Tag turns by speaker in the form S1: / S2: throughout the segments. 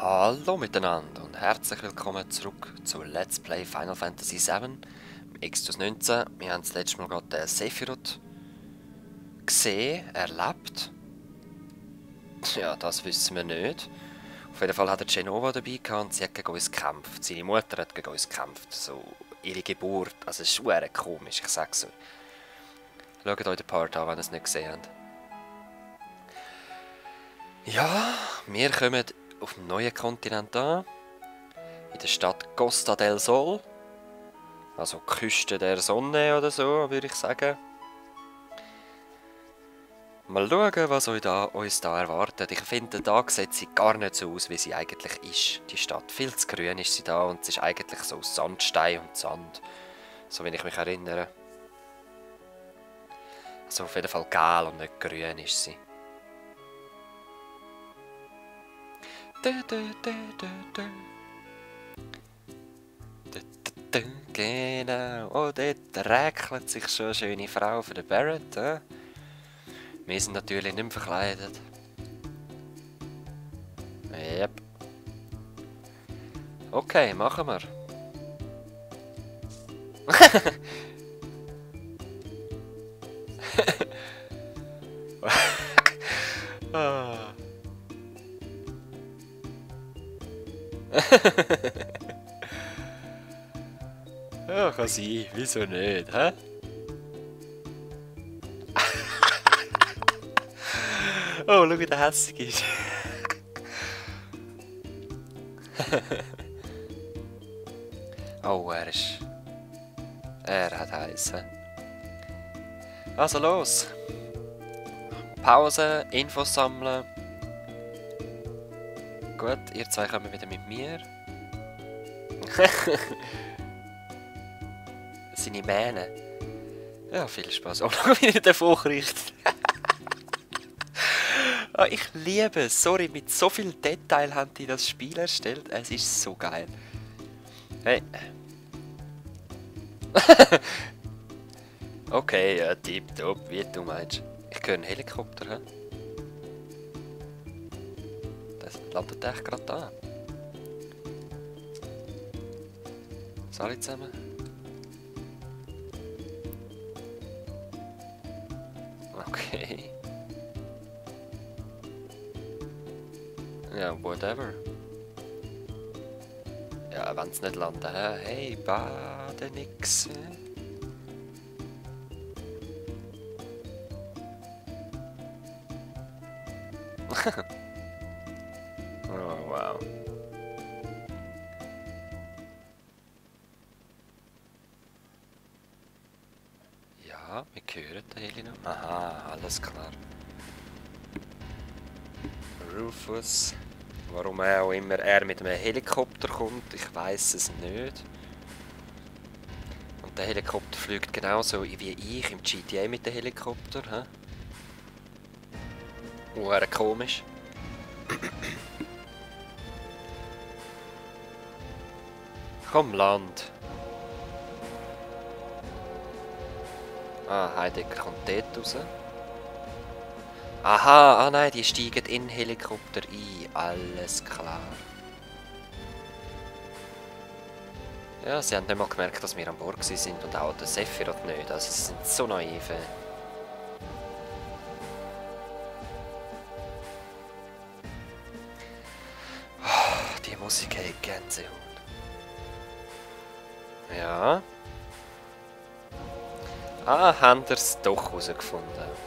S1: Hallo miteinander und herzlich willkommen zurück zu Let's Play Final Fantasy VII Exodus 19. Wir haben das letzte Mal gerade den Sephiroth gesehen, erlebt. Ja, das wissen wir nicht. Auf jeden Fall hat er Genova dabei gehabt und sie hat gegen uns gekämpft. Seine Mutter hat gegen uns gekämpft. So, ihre Geburt. Also es ist schwer komisch, ich sag's so. Schaut euch den Part an, wenn ihr es nicht gesehen habt. Ja, wir kommen auf dem neuen Kontinent an. In der Stadt Costa del Sol. Also Küste der Sonne oder so, würde ich sagen. Mal schauen, was uns da erwartet. Ich finde, da sieht sie gar nicht so aus, wie sie eigentlich ist, die Stadt. Viel zu grün ist sie da und es ist eigentlich so Sandstein und Sand. So wie ich mich erinnere. Also auf jeden Fall gelb und nicht grün ist sie. Genau, oh, dort räkelt sich schon eine schöne Frau für den Barrett. Wir sind natürlich nicht mehr verkleidet. Yep. Okay, machen wir. Ah. Ja, kann sein. Wieso nicht, hä? Oh, schau, wie der hässig ist. Oh, er hat heiß, hä? Also los. Pause, Infos sammeln. Gut, ihr zwei kommen wieder mit mir. Seine Mähne. Ja, viel Spaß. Oh, schau, wie er davon kriecht. Oh, ich liebe es. Sorry, mit so viel Detail haben die das Spiel erstellt. Es ist so geil. Hey. Okay, ja, tipptopp, wie du meinst. Ich höre einen Helikopter, hä? Das landet echt gerade da. Was alle zusammen? Okay. Ja, whatever. Ja, wenn es nicht landen, hä? Hey, bade nix. Oh, wow. Ja, wir hören den Heli noch. Aha, alles klar. Rufus. Warum auch immer er mit einem Helikopter kommt, ich weiß es nicht. Und der Helikopter fliegt genauso wie ich im GTA mit dem Helikopter. He? Komisch. Komm, Land. Ah, Heidegger kommt dort raus. Aha, ah nein, die steigen in den Helikopter ein. Alles klar. Ja, sie haben nicht mal gemerkt, dass wir an Bord sind und auch der Sephiroth nicht. Also sie sind so naiv. Oh, die Musik hat Gänsehaut. Ja. Ah, haben wir es doch herausgefunden.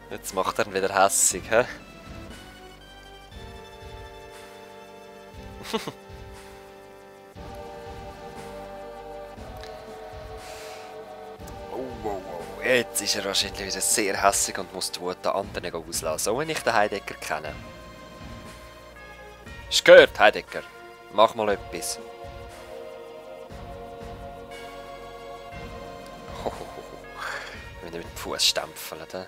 S1: Jetzt macht er ihn wieder hässig, hä? Oh. Jetzt ist er wahrscheinlich wieder sehr hässig und muss die Wut der anderen auslassen, so wie ich den Heidegger kenne. Ist gehört, Heidegger. Mach mal etwas. Wieder mit dem Fuß stempeln, he?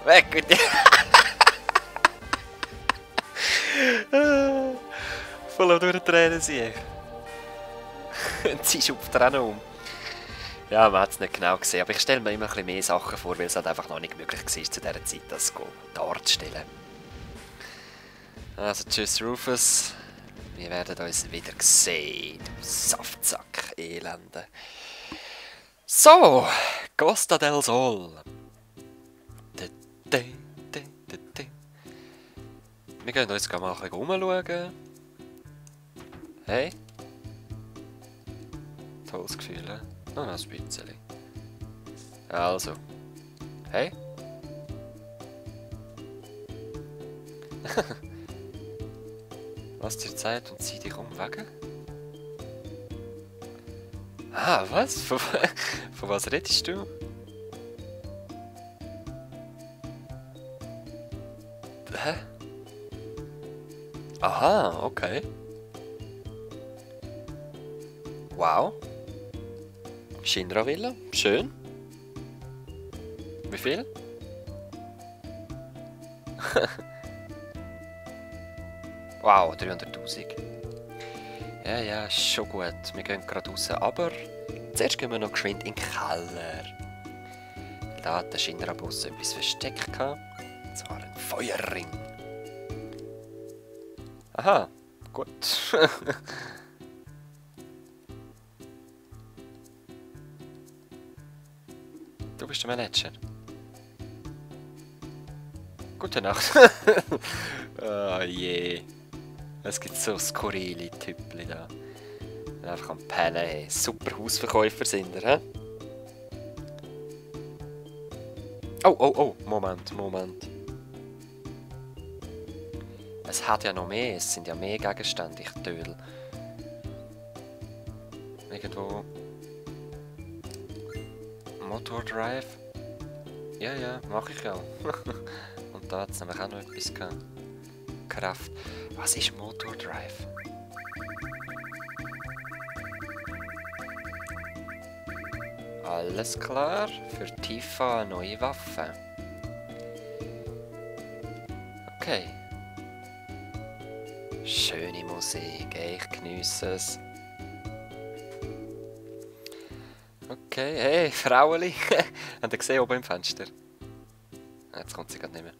S1: Weg mit dir! Voll durch die Tränen sehe ich. Sie schupft er auch noch um. Ja, man hat es nicht genau gesehen, aber ich stelle mir immer ein bisschen mehr Sachen vor, weil es halt einfach noch nicht möglich war, zu dieser Zeit das darzustellen. Also tschüss Rufus, wir werden uns wieder sehen, du Saftsack, Elende. So, Costa del Sol. Wir gehen uns mal ein bisschen umschauen. Hey? Tolles Gefühl, he? Noch ein bisschen. Also. Hey? Lass dir Zeit und zieh dich weg. Ah, was? Von was redest du? Hä? Aha, okay. Wow. Shinra Villa, schön. Wie viel? Wow, 300'000. Ja, ja, ist schon gut. Wir gehen gerade raus, aber zuerst gehen wir noch geschwind in den Keller. Da hat der Shinra-Boss etwas versteckt. Und zwar ein Feuerring. Aha, gut. Du bist der Manager. Gute Nacht. Oh je. Es gibt so skurrile Typen da. Die einfach am Pennen, hey. Super Hausverkäufer sind ihr, hä? Oh, oh, oh. Moment, Moment. Es hat ja noch mehr. Es sind ja mehr Gegenstände, ich tödel. Irgendwo. Motor Drive. Ja, ja, mache ich ja. Und da hat es nämlich auch noch etwas gehabt. Kraft. Was ist Motor Drive? Alles klar. Für Tifa eine neue Waffe. Okay. Schöne Musik, ich geniesse es. Okay, hey, Fraueli. Habt ihr gesehen oben im Fenster? Jetzt kommt sie gerade nicht mehr.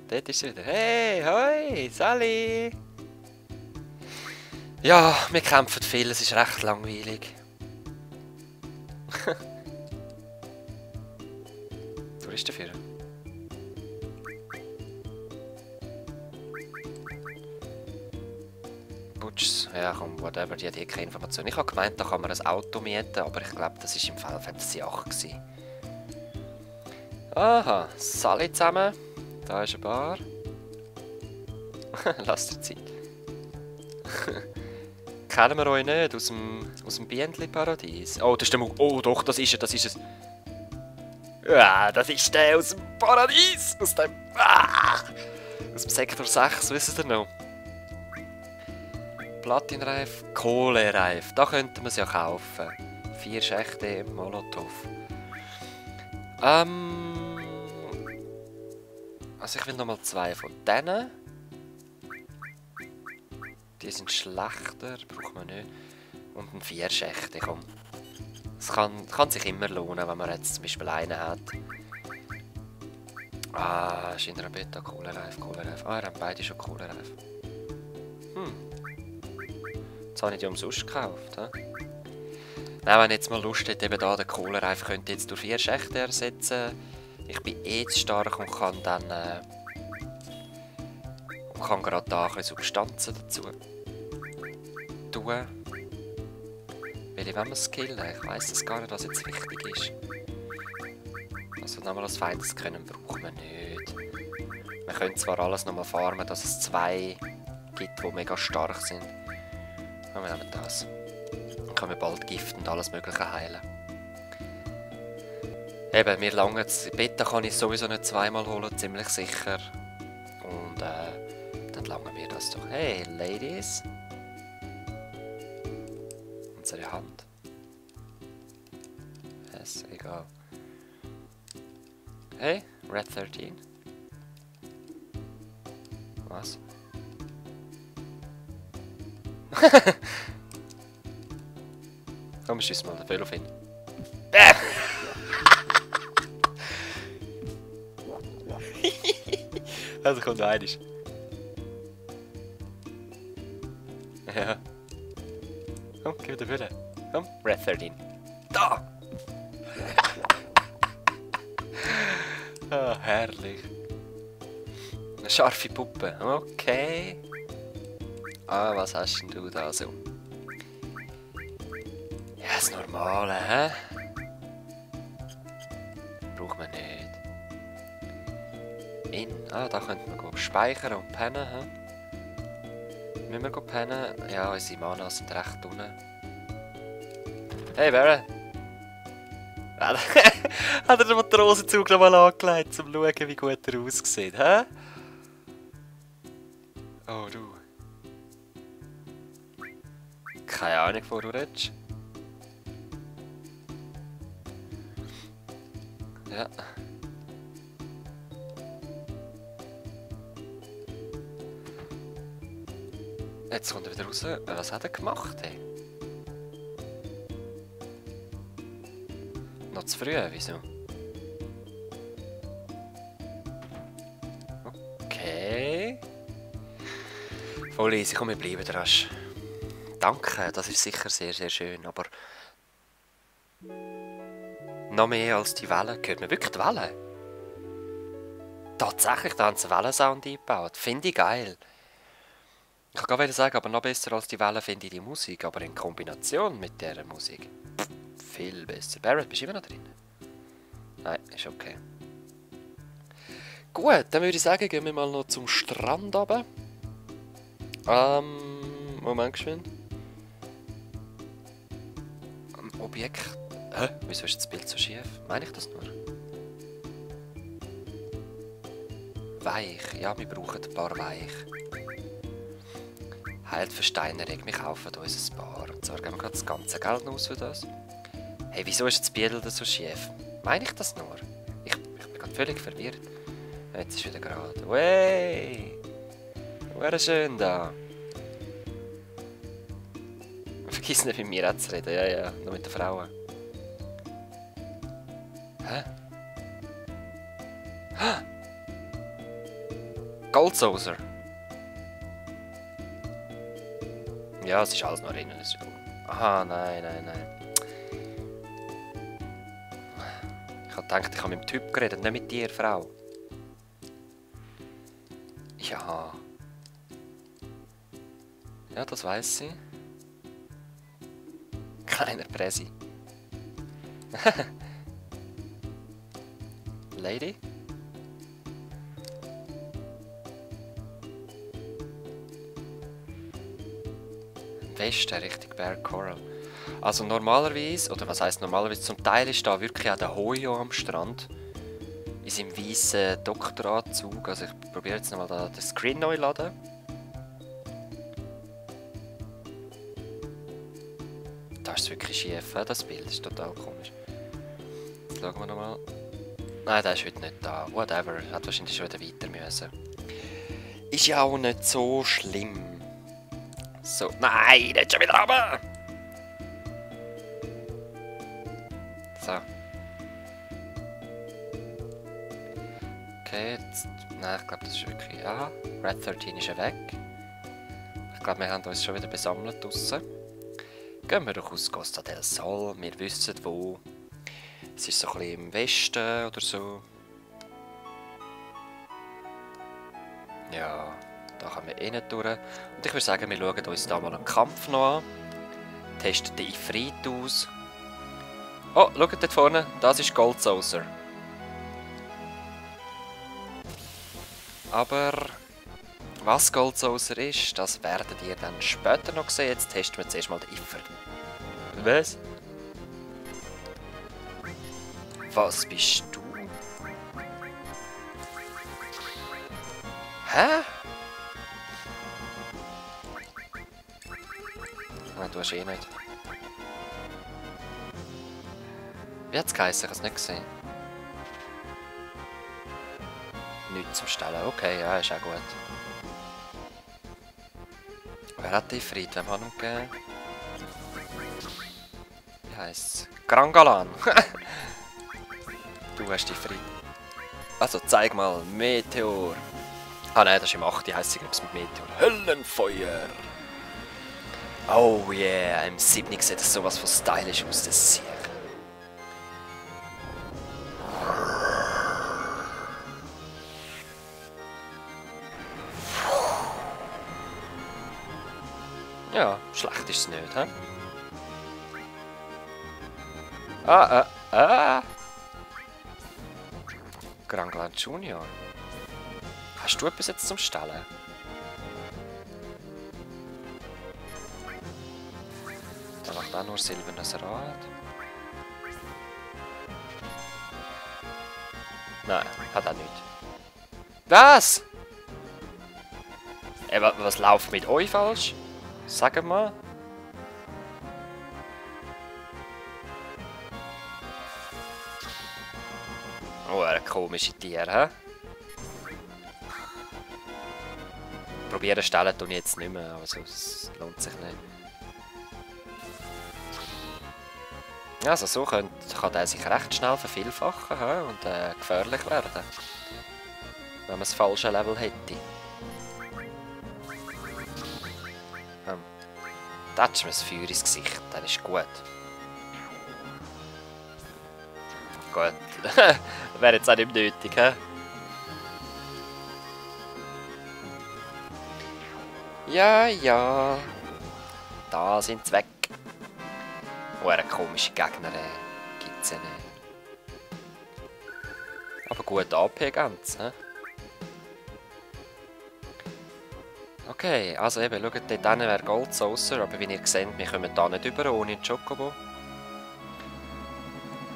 S1: Dort ist sie wieder. Hey, hoi, Sally! Ja, wir kämpfen viel, es ist recht langweilig. Wo ist der Führer? Butchs, ja komm, whatever, die hat hier keine Information. Ich habe gemeint, da kann man ein Auto mieten, aber ich glaube, das war im Final Fantasy 8 gewesen. Aha, Sally zusammen. Da ist eine Bar. Lass dir Zeit. Kennen wir euch nicht aus dem Bienenli-Paradies? Oh, das ist der Oh doch, das ist er, das ist es. Ja, das ist der aus dem Paradies! Aus dem Sektor 6, wisst ihr noch? Platinreif, Kohlereif. Da könnten wir es ja kaufen. 4 Schächte im Molotow. Also ich will nochmal 2 von denen. Die sind schlechter, braucht man nicht. Und ein 4 Schächte, komm. Es kann sich immer lohnen, wenn man jetzt zum Beispiel einen hat. Ah, Shinra Beta, Kohlereif, Kohlereif. Ah, wir haben beide schon Kohlereif. Jetzt habe ich die umsonst gekauft. He? Nein, wenn ich jetzt mal Lust hätte, eben da den Kohlereif könnte jetzt durch 4 Schächte ersetzen. Ich bin eh zu stark und kann dann kann gerade da ein bisschen Substanzen dazu tun. Weil ich will man skillen. Ich weiss es gar nicht, was jetzt wichtig ist. Also nochmal das Feindes können brauchen wir nicht. Wir können zwar alles nochmal farmen, dass es 2 gibt, die mega stark sind. Aber wir nehmen das. Dann können wir bald Gift und alles mögliche heilen. Eben, mir lange Beta kann ich sowieso nicht 2-mal holen, ziemlich sicher. Und dann lange mir das doch. Hey, Ladies. Unsere Hand. Ist egal. Hey, Red 13. Was? Komm, wir schießen mal den Velo hin. Also kommt noch einiges. Ja. Komm, gib dir Fülle. Komm, Red 13. Da! Ah, herrlich. Eine scharfe Puppe. Okay. Ah, was hast denn du da so? Ja, das Normale, hä? Braucht man nicht. Ah, da könnte man gehen. Speichern und pennen, hä? Müssen wir gehen pennen? Ja, unsere Manas sind recht unten. Hey, Baron! Hat er den Matrosenzug noch mal angelegt, um zu schauen, wie gut er aussieht, hä? Oh, du. Keine Ahnung, wo du redest. Ja. Jetzt kommt er wieder raus. Was hat er gemacht, ey? Noch zu früh, wieso? Okay. Voll easy, komm, wir bleiben dran. Danke, das ist sicher sehr, sehr schön, aber... Noch mehr als die Wellen. Hört man wirklich die Wellen? Tatsächlich, da haben sie einen Wellensound eingebaut. Finde ich geil. Ich kann gerade sagen, aber noch besser als die Wellen finde ich die Musik, aber in Kombination mit dieser Musik. Viel besser. Barrett, bist du immer noch drin? Nein, ist okay. Gut, dann würde ich sagen, gehen wir mal noch zum Strand runter. Moment geschwind. Objekt. Hä? Wieso ist das Bild so schief? Meine ich das nur? Weich. Ja, wir brauchen ein paar Weich. Heilversteinerung. Wir kaufen uns ein paar. Und zwar geben wir gerade das ganze Geld aus für das. Hey, wieso ist das Bild so schief? Meine ich das nur? Ich bin gerade völlig verwirrt. Jetzt ist wieder gerade. Wey! Wäre schön da. Vergiss nicht mit mir zu reden. Ja, ja, nur mit den Frauen. Hä? Hä? Goldsaucer. Ja, es ist alles noch innen. Aha, nein, nein, nein. Ich habe gedacht, ich habe mit dem Typ geredet, nicht mit dir, Frau. Ja. Ja, das weiß sie. Kleiner Presi. Lady? Westen, Richtung Berg Coral. Also normalerweise, oder was heisst normalerweise, zum Teil ist da wirklich auch der Hoyo am Strand. In seinem weißen Doktoranzug. Also ich probiere jetzt nochmal da den Screen neu laden. Da ist es wirklich schief, das Bild ist total komisch. Jetzt schauen wir nochmal. Nein, der ist heute nicht da. Whatever, hat wahrscheinlich schon wieder weiter müssen. Ist ja auch nicht so schlimm. So, nein, nicht schon wieder runter! So. Okay, jetzt... Nein, ich glaube, das ist wirklich... Aha, Red 13 ist ja weg. Ich glaube, wir haben uns schon wieder besammelt draussen. Gehen wir doch aus Costa del Sol. Wir wissen wo. Es ist so ein bisschen im Westen oder so. Ja, da kommen wir innen durch. Und ich würde sagen, wir schauen uns da mal einen Kampf noch an. Testen den Ifrit aus. Oh, schaut dort vorne, das ist Goldsaucer. Aber was Goldsaucer ist, das werdet ihr dann später noch sehen. Jetzt testen wir zuerst mal den Ifrit. Was? Was bist du? Hä? Nein, du hast eh nicht. Wie hat es geheißen? Ich habe es nicht gesehen. Nichts zum Stellen. Okay, ja, ist auch gut. Wer hat die Fried? Wem hat ihn gegeben? Wie heisst es? Grangalan. Du hast die frei. Also zeig mal, Meteor. Ah nein, das ist im 8. heisst es mit Meteor. Höllenfeuer. Oh yeah, im 7. sieht das sowas von stylisch aus, das Sieg. Ja, schlecht ist es nicht, hä? Grangalan Junior. Hast du etwas jetzt zum Stellen? Da macht auch nur silbernes Rad. Nein, hat auch nicht. Was? Was läuft mit euch falsch? Sag mal. Oh, eine komische Tiere, hä? Probieren stellen tue ich jetzt nicht mehr, aber es lohnt sich nicht. Also so kann der sich recht schnell vervielfachen, hä? Und gefährlich werden. Wenn man das falsche Level hätte. Tatsch mir das Feuer ins Gesicht, dann ist gut. Gut. Wäre jetzt auch nicht nötig, hä? Ja, ja. Da sind sie weg. Oh, eine komische Gegner gibt es ja nicht. Aber gut AP ganz, hä? Okay, also eben, schaut, dort hinten wäre Gold Saucer, aber wie ihr seht, wir kommen da nicht über ohne den Chocobo.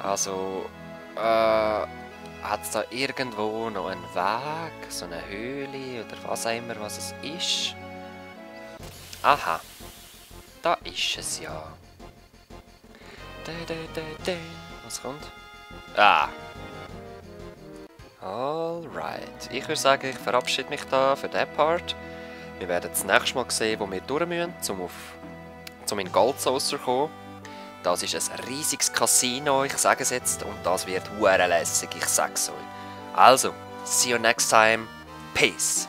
S1: Also, hat es da irgendwo noch einen Weg, so eine Höhle oder was auch immer, was es ist? Aha, da ist es ja. Was kommt? Ah. Alright. Ich würde sagen, ich verabschiede mich da für diesen Part. Wir werden das nächste Mal sehen, wo wir durch müssen, um in Gold Saucer zu kommen. Das ist ein riesiges Casino, ich sage es jetzt, und das wird hure lässig, ich sage es euch. Also, see you next time. Peace.